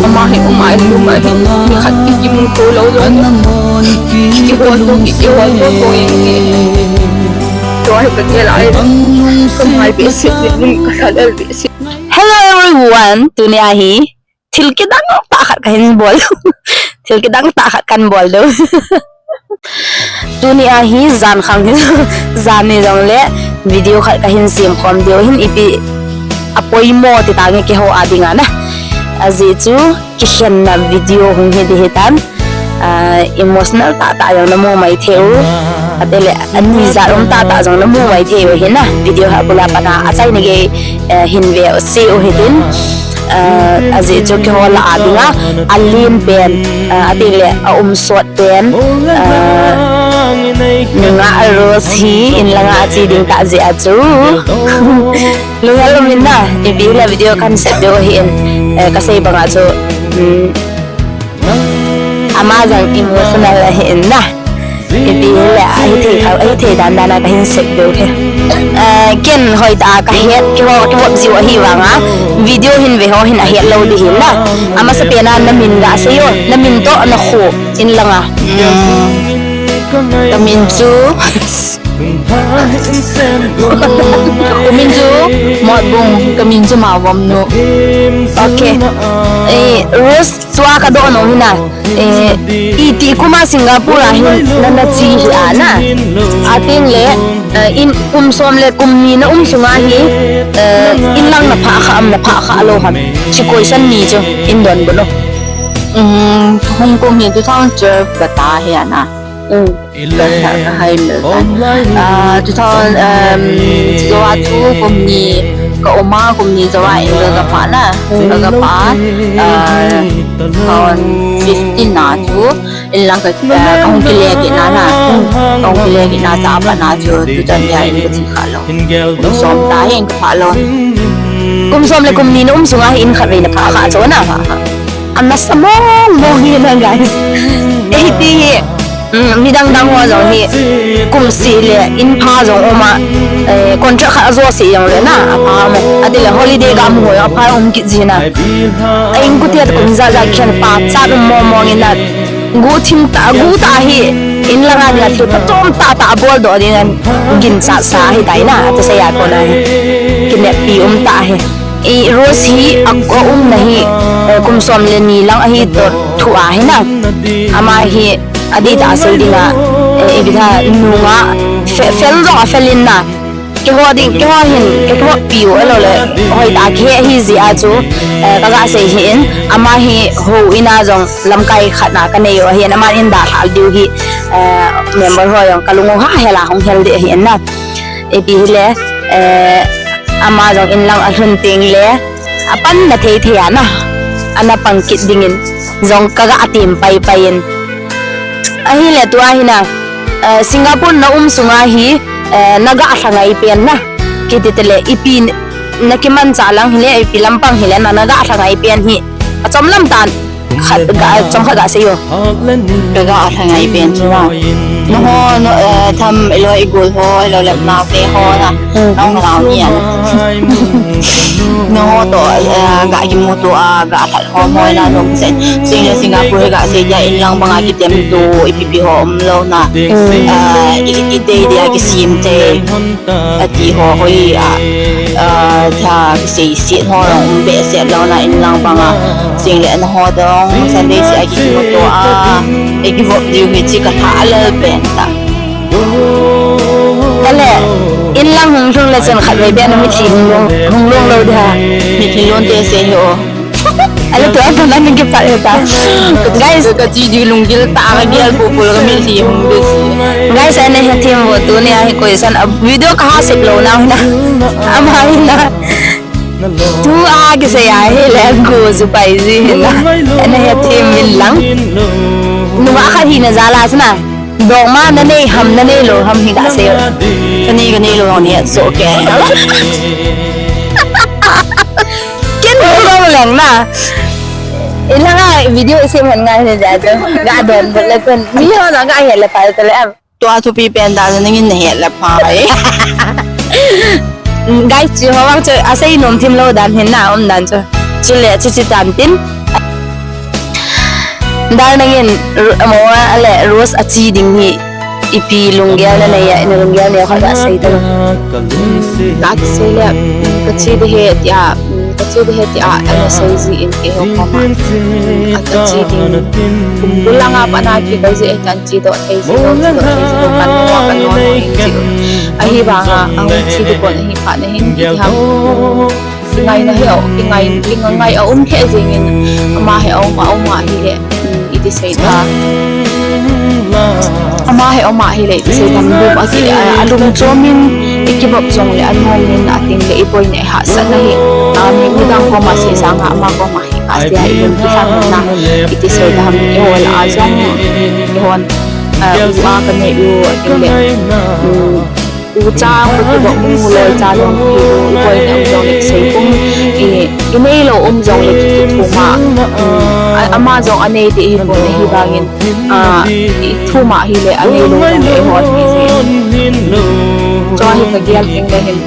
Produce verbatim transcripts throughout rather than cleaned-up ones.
Ama hi, ama hi, ama hi, mi khat kimu thei lou lou. Kihol to, kihol to, to hi. To hi ka gel a, ka ngai behseh, ka lhadal behseh. Hello everyone, tuni a hi thil kidang tah khat kahin bol diu. Thil kidang tah khat kahin bol diu. Tuni a hi jan khang hi, jan ni jongle video khat kahin sem khom diu hin, ipi apoimo ti tange keiho a dinga na. Ajeh chu kikhenna video hung hi ding ahitan. Ah, emotional tah tah jong namu mai thei u. Atile ani jat um tah tah jong namu mai thei u ahi na. Video ha bula pat a achaina gei, eh, hin ve u se u hitin. Ah, ajeh chu keiho lah a dinga alen pen, ah, atile aum sot pen, ah, nungah Rose hi inlanga ache ding tah jeh a chu lunghel um in na, ipi hile video kahin sep diu ahin, eh, kasei banga chu, um, ama jong emotional ahin na. Ipi hile, ahithei kha, ahithei dan dan a kahin sep diu ahi. Eh, ken hoitah a kahet, keiho, keiho jiu ahi vanga, video hin ve ho hin ahet lou ding ahin na. Amasapen a namin gasei o, namin toh nakho, inlanga. Kamin chu, kamin chu Motbung, kamin chu Mavomnu. Okay. Eh, Rose, tua kadoh nom hi na. Eh, iti kum a Singapore a hin nana che hi a na. Atengle, eh, in kum som le kum ni na um sunga hi, eh, inlang naphah kha am naphah kha lou ham? Hiche question ni chu in donbut o. Um, hung kum hi two thousand twelve kata hi a na. Um. Hai mel tan. Ah, two thousand, um, Joa chu kum ni ka um a, kum ni Joa in ka, ka pah na. Ka, ka pah, ah, two thousand fifteen na chu inlang ka, ah, ka hung kile kit na na. Ka hung kile kit na, chua pat na chu tuchan geiya in ka che kha lou. Kum som tah hi in ka phah lou. Kum som le kum ni na um sunga hi in khatvei naphah kha chu na. Anasa mong mong hi na, guys. Eiti hi, mm, midang dang ho jong hi, kum seh le in pha jong um a, eh, contract khat ajo seh jongle na, apha mo. Atile holiday ga mu ho jong apha um kit ji na. A inkote kum ja ja khen pachat um mong mong in na. Guhthim tah, guh tah hi, inlanga dinga thil phachom tah tah abol doh ding in ginchat sa ahitai na, ati sei a kona hi. Kineppi um tah hi. I Rose hi a, aumna hi, eh, kum som le ni lang ahi toh thu ahi na. Ama hi adih tah a sei dinga, eh, ipi ham, nungah fe-, fel jong afel in na. Keiho ding, keiho hin, keiho piu, ahilou le, hoitah a kihe ahi jeh a chu, eh, kaga sei ahin, ama hi houin a jong lamkai khat na kanei u ahin, aman eidalhah diu hi, eh, member ho jong kalung u hahel a hung hel ding ahin na. Ipi hile, eh, ama jong inlang alhun tengle, apanna thei thei a na, ana pang kit dingin jong kaga tem pai pai in. Ahile tua hi na, eh, Singapore na um sunga hi, eh, naga lhangai pen na, kiti tile, ipi nakimanchah lang hile, ipi lampang hile na, naga lhangai pen hi achom lam tah khat ga, chomkhat ga sei o. Kaga lhangai pen chu na, nangho, no, eh, tham, iloi igol ho, ahilou le naote ho na. Hmm. Nang nao ni a. Nangho toh, eh, ga kimuto a, ga lhal ho mo na nom se. Sing le Singapore ga sei dia inlang banga kitem tu, ipi pi ho umlou na. Hmm. Eh, i, i dei dia kisim te. Ati ho hoi a, ah, tha kisei set ho jong um behseh lou na inlang banga. Sing le naho dong, Sunday seh a kimuto a, i kivop diu hi chi ka tha lel pen ta. Kale, inlang hung lhung le chun khatvei beh na mitlhi hung long, hung long lou ding ham. Mitlhi long te se hi o. Ale tua pa na min ke pa ta. Guys, ka chi di lunggil ta ka gel ko ko ka mitlhi hung be si. Guys, ana hethem vo tuni a hi koi san a video ka ha sep lou na na. Ama hi na. Tua kisei a hi le go ju pai ji hi na. Ana hethem min lang. Nungah khat hina jal a chu na. Dongma nanei ham, nanei lou ham hi ga sei. Kanei, kanei lou ham ni so ke. Ken lou leng na. Ilanga video isem hen ngai ne ja jo. Ga donbut le pen. Mi ho na ga het le pai tele am. Tua thupi pen da nangin nahet le pai. Guys, chi ho vang chu asei nom thim lou dan hin na um dan chu. Chule, chu chu tan tin. Dar nangin, Ro-, Moa ale Rose achi ding hi ipi lunggel nanei a, ina lunggel neo khat gasei talo. Kasei le, kachi ding ahi tia, kachi ding ahi tia, ana sei jin keiho koma. Achi ding, kum bul langa pat a kikoi ji ahi tan, chi doh thei ji lou, chi doh thei ji lou, kan mo, kan mo, no, in chi. Ahivanga, ahung chi ding pon ahi phat na hin, iti ham. Kingaina hi a, kingai, kingai a um lheh jengin, ama hi a um, a um ahile, um, iti sei ta. Ama hi a um ahile, iti sei ta, lum a ki, a, alungchomin, ikivop jongle, anomin, ating le, iboina, ihahsatna hi, a, mi, midang koma sei sanga, ama koma hi, a, sia, ilung kilhanna, iti sei ta, ihol a jong, ihon, a, u a kanei u, ating le, um, u cha, u kivop mu, loi cha jong, u, u boina um jongle kisei kum, i, inei lou um jongle ki, kithum a, um, a, ama jong anei ding ahi pon ahivangin, a, ithum ahile anei lou jongle eihon hi ji. Chua hi kagel ding le hin,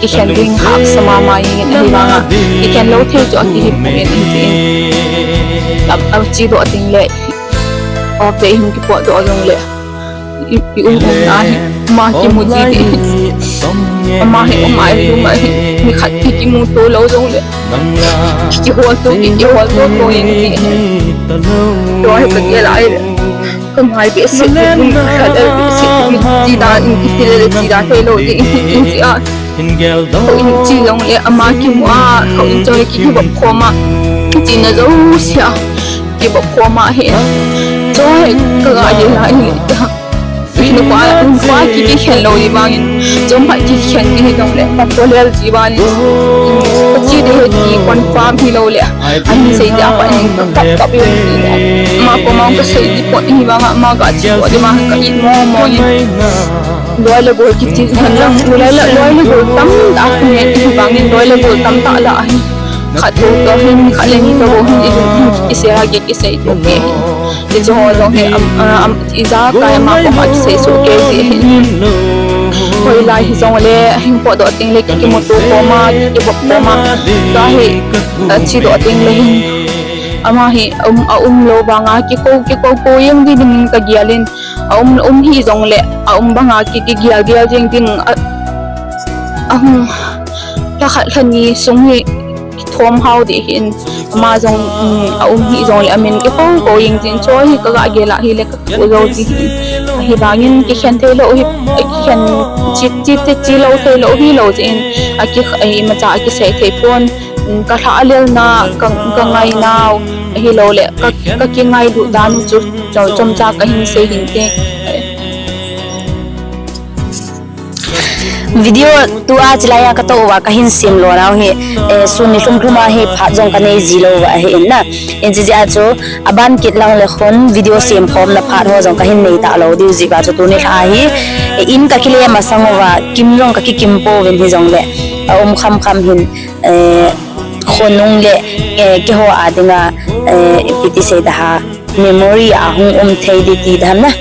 kikhen ding hahsa mama jengin ahivanga, kikhen lou thei chu akihi pon in, in, in, a, achi doh ding le, off day hin kipot doh jongle. I, i um um na hi, ama kimu ji ding. Ama hi um a, i um a hi, mi khat hi kimu to lou jongle. Kihol to, kihol to, to jeng ji. To hi kagel a, kangai behseh, khat behseh, chi dan, kiti le chi dan thei lou ding, in chi a. Houin chi jongle ama kimu a, houin chi jongle ki, kivop khom a. China jousea, kivop khom a hi. Chua hi kagel a hi. Nupa, nupa ki, kikhen lou ji vangin. Chomkhat kikhen ding hi jongle, ka polel ji vangin. Kachi ding ahi ti confirm hilou le. Ahin sei dia pat hin kap kap in. Ama koma kasei ji pon ahivanga, ama kachi pon ahivanga, ka it mo mo in. Loi le gol kiti hen lang, loi le, loi le gol tamtah kanei ahivangin, loi le gol tamtah la ahi. Khat bou toh hin, khat le ni toh bou hin, i, i, kisei a, ki, kisei toh kei hin. Ijat ho jong hi, am, am, ijakai ama koma kisei soh kei ji hin. Hoilai hijongle, hin potdoh ding le, ki, kimuto koma, ki, kivop koma. Tua hi, a, chidoh ding le hin. Ama hi, um, a um lou vanga, kikou, kikou, kou jeng ding dingin kagel in. A um, um hijongle, a um banga ki, kigel, gel jeng ding, a, ahung, lha khat lha ni sung hi, kithom hao ding hin, ama jong, um, a um hijongle, amin kikou, kou jeng ding, chua hi kaga gel a hile, kakou jou ding hin. Ahivangin, kikhen thei lou hi, kikhen chi, chi, chi, chi lou thei lou hilou jeh in, aki, imacha, akisei thei pon. Ka lhahlelna, ka, ka ngainau, ahilouleh, ka, ka kingailut dan u chu, chom, chomcha kahin sei hinte. Video tua chilai a katou uva kahin sem lonau hi, eh, sun ni lhum lhum a hi phat jong kanei ji lou uva ahi in na. Hiche jeh a chu, aban kit lang le khun video sem khomna phat ho jong kahin nei talou diu jeh uva chu tuni lha hi, eh, in kakile masang uva, kim jong kakikim pouvin hijongle, aum kham kham hin, eh, khonung le, eh, keiho a dinga, eh, ipi ti sei ding ham, memory ahung um thei ding ti ding ham na.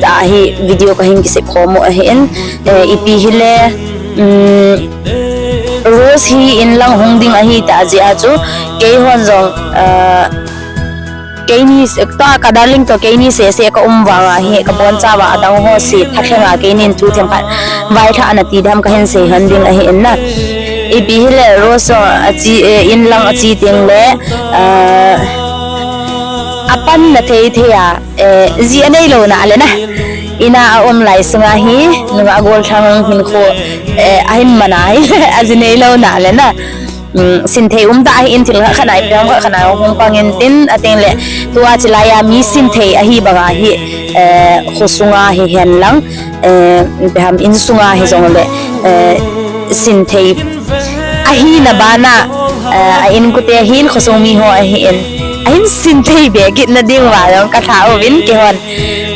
Tua hi video kahin kisei khom u ahin, eh, ipi hile, um, Rose hi in lang hung ding ahi ti jeh a chu, keihon jong, eh, Keini se, tua ka darling toh keini sese ka um vanga hi, ka boncha uva adang ho se, tha lhenga keinin thu themkhat vailhahna ti ding ham kahin sei hon ding ahi in na. Ipi hile Rose jong achi, eh, in lang achi teng le, ah, apanna thei thei a, eh, ji anei lou na le na. Ina aum lai sunga hi, nunga gollhang hinkho, eh, ahin man a hi, aji nei lou na le na. Um, sinthei um tah ahin thil khat khat nai, peng khat khat nai hung pang in tin, ateng le, tua chilai a mi sinthei ahi banga hi, eh, khosunga hihen lang, eh, ipi ham insunga hijongle, eh, sinthei ahina bana, eh, a inkote ahin khosung mi ho ahin, ahin sinthei be kitna ding uva jong katha uvin keihon.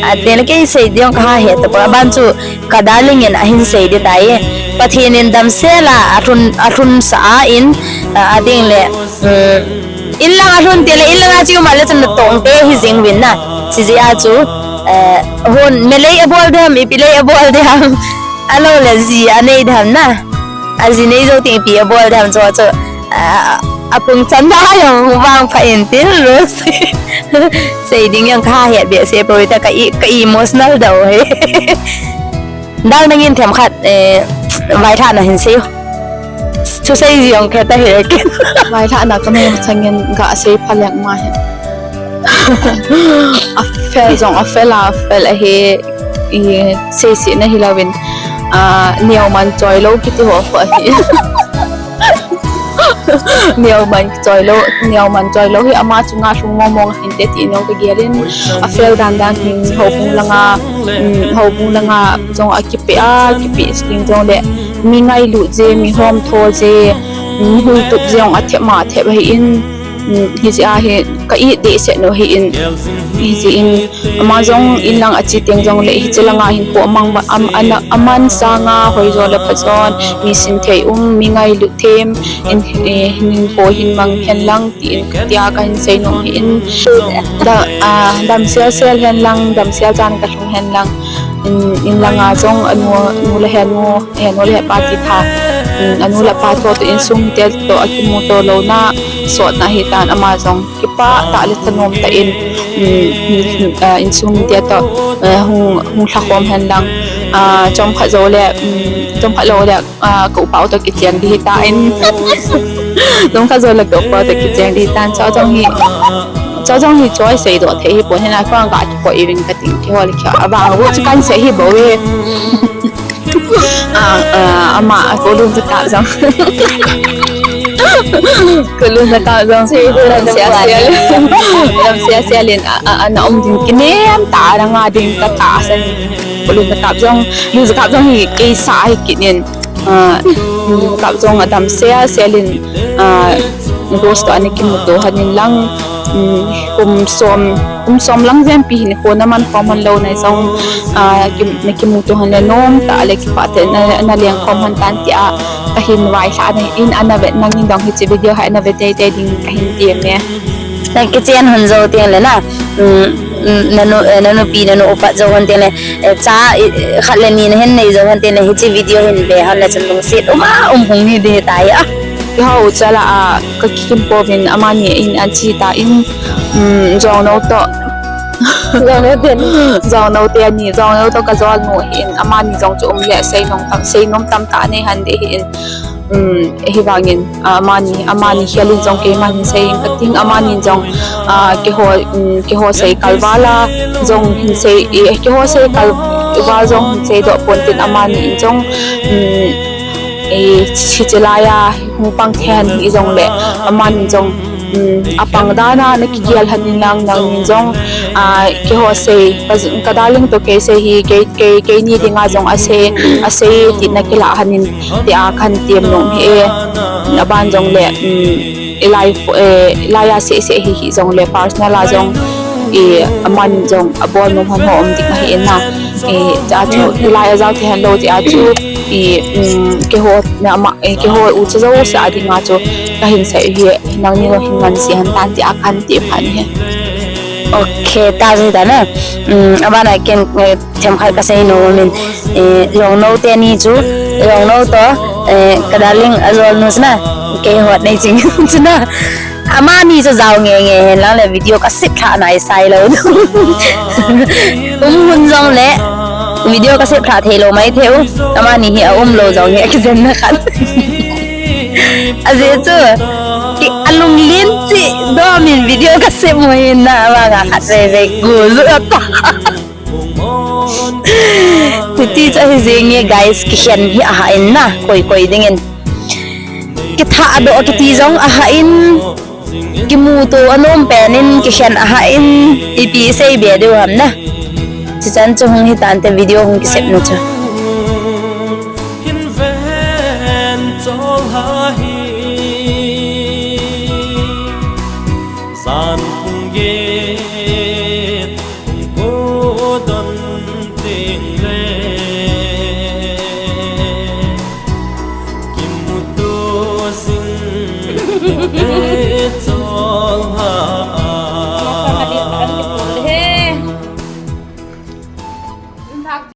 Ateng le kei sei ding kaha he tapoi, aban chu, Ka darling in ahin sei ding tai. Pathen in damsel a alhun, alhun sah a in, a, ading le, um, in lang alhun teng le, in lang a chi um a le chun natong te hi jing uvin na. Chijeh a chu, eh, hon, melei abol ding ham, ipi lei abol ding ham. Ahilou le ji anei ding ham na. Aji nei jou teng ipi abol ding ham chu chu. A, aphung chan da jong vangpha in tin Rose. Sei ding jong kahet behseh poi ta, ka e-, ka emotional dau he. Dang nangin themkhat, eh, vailhahna hin sei u. Thusei jong khe ta he ken. Vailhahna ka nung changin ga sei phaleng ma he. A fel jong, a fel a, a fel a he, i sei si na hi louvin, a, neo man choi lou kiti ho ho ahi. Neo man choi lou, neo man choi lou hi ama chunga lhung mong mong hinte ti neo ka gelin, a fel dan dan hin houbung langa, um, houbung langa jong a kipe a, kipe sting jong le, mi ngailut je, mi hom tho je, mi huitup je jong a thep ma thep ahi in, um, hijeh a hi ka it dehset nu ahi in, hijeh in, ama jong in lang a che teng jong le, hiche langa hin kho amang ba, am, ana, aman sanga hoi jo le pha jon, mi sin thei um, mi ngailut them, in, eh, hin kho hin mang hen lang, ti in, tia ka hin sei nom hi in. Da, ah, dam sel sel hen lang, dam sel chan ka lhung hen lang. In, in langa jong anu, anu le henu, henu le hepa ti tha. In, anu le pa tho toh insung te toh a kimuto louna, sotna hi tan ama jong. Kipah tah le thanom tah in, um, ah, insung te toh, eh, hung, hung lhakhom hen lang. Ah, chomkhat jou le, um, chomkhat lou le, ah, ka upa u toh kicheng ding hi tan. Chomkhat jou le ka upa u toh kicheng ding hi tan. Chua jong hi, chua jong hi choi sei doh thei hi pon, hina kong ka kipoi uvin ka ting kihol kihol. Abang u chu kan sei hi bou e. Ah, ah, ama, kolun ka kap jong. Kolun ka kap jong. Dam sia sia lin. Dam sia sia lin. A, a, ana um ding kinem tah a nga ding ka kap sa. Kolun ka kap jong. Lu ka kap jong hi kei sa hi kit in. Ah, lu ka kap jong a dam sia sia lin. Ah, Rose toh ana kimuto han in lang. Um, kum som, kum som lang jen pi hin kho na man khom han lou na jong, ah, ki, na kimuto han le nom tah le kipah tah in na, na leng khom han tan tia ka hin vailhah na in ana vet nangin jong hiche video hi ana vet tei tei ding ka hin ti em e. Na kichen han jou teng le na, um, um, na nu, eh, na nupi na nu upat jou han teng le, eh, cha, eh, khat le ni na hin nei jou han teng le hiche video hin ve han le chun lungset um a um hung hi ding tai a. Kihou chala a ka kikim pouvin amani in an che ta in, um, jong nou toh. Jong nou teni. Jong nou teni, jong nou toh ka jol nu hi in amani jong chu um le sei nom tam, sei nom tam tah nei han ding hi in, um, hivangin, ah, amani, amani khel in jong keiman hin sei in ka ting amani jong, ah, keiho, um, keiho sei kalval a jong hin sei, eh, keiho sei kalval jong hin sei doh pon tin amani in jong, um, eh, hiche lai a hung pang thei han hi jong le, amani jong, um, apang dan a na kigel han in lang nangin jong, ah, keiho sei, ka, ka darling toh kei sei hi, kei, kei, keini dinga jong a sei, a sei ti na kilah han in, tia ka hin ti nom hi e, aban jong le, um, i life, eh, lai a sei sei hi, hi jong le personal a jong, eh, aman jong abol nom han ho um ding ahi in na. Eh, cha chu, i lai a jao thei han lou tia chu, eh, um, keiho na ma, eh, keiho u cha jou sa ding a chu, ka hin sei hi, nangni jong hin ngan sei han tan tia ka hin ti phan hi. Okay, ta ji ta na. Um, aban a ken, eh, themkhat ka sei nom in, eh, jong nou teni chu, jong nou toh, eh, ka darling a jol nu sna, kei hot nei ching sna. Amani chu jao nge nge hen lang le video ka sep lhah nai sai lou. Um hun jong le, video ka sep lhah thei lou mai thei u. Amani hi a um lou jong hi a kijen na khan. Ajeh chu, ki alung len chi dom in video ka sep mo hin na, ama nga khat ve ve gu zu ta. Hiti chu ahi jeng e guys, kikhen hi aha in na, koi koi ding in. Kitha doh kiti jong aha in, kimuto anom pen in, kikhen aha in, ipi sei be diu ham na. Chichan chu hung hi tante video hung kisep na chu.